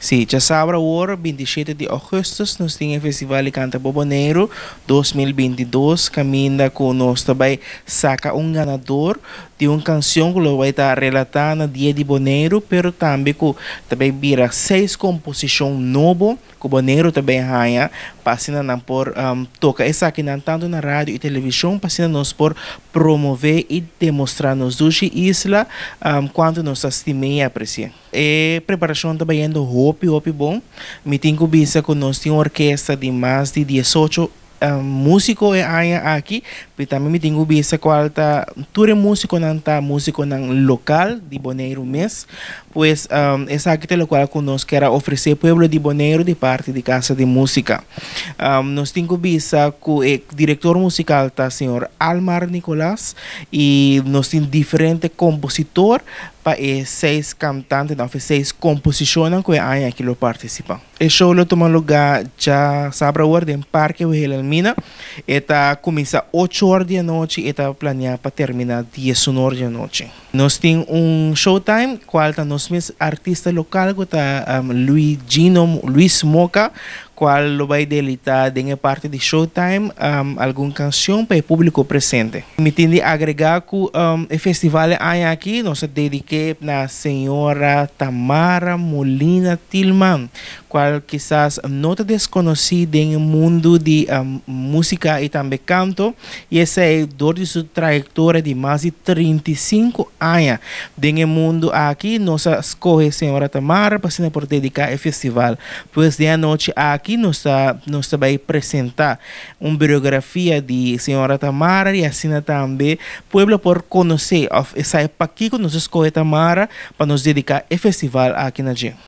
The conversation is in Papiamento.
Si, djasabra awor, 27 di ougùstùs, nos tin e Festival di Kanta Bo Boneiru 2022, kaminda ku nos ta bai saka un ganador di un kanshon ku lo bai ta relatá na Dia di Boneiru, pero tambe ku ta bai bira seis komposishon nobo ku Boneiru ta bai haña pa asina nan por toka esakinan tantu na radio i televishon, pa asina nos por promové i demostrá nos dushi isla kuantu nos ta stim'é i apresi'é. E preparashon ta bayendo hopi hopi bon. Mi tin ku bisa ku nos tin un orkesta di mas di 18 músiko e aña aki. Pero tambe mi tin ku bisa kual ta tur e músikonan ta músikonan lokal di Boneiru mes. Pues esaki ta lokual ku nos kier a ofresé pueblo di Boneiru di parti di Kasa di Músika. Nos tin ku bisa ku e direktor musikal ta señor Almar Nicolaas i nos tin diferente kompositor pa e seis kantantenan òf e seis komposishonnan ku e aña aki lo partisipá. E show lo tuma lugá djasabra awor den Parke Wilhelmina. E ta kuminsá 8 or di anochi i e ta planeá pa terminá 11 or di anochi. Nos tin un showtime kual ta nos mes artista lokal ku ta Luigino Luis Moca, kual lo bai deleitá den e parti di showtime algun kanshon pa e públiko presente. Mi tin di agregá ku e festival e aña aki nos a dedik'é na señora Tamara Molina Tilman, kual kisas no ta deskonosí den e mundu di músika i tambe kanto, i esei dor di su trayektoria di mas di 35 aña den e mundu aki. Nos a skohe señora Tamara pa asina por dediká e festival. Pues den anochi aki nos ta bai presentá un biografia di señora Tamara i asina tambe pueblo por konosé òf sabi pakiko nos a skohe Tamara pa nos dediká e festival aki na dje.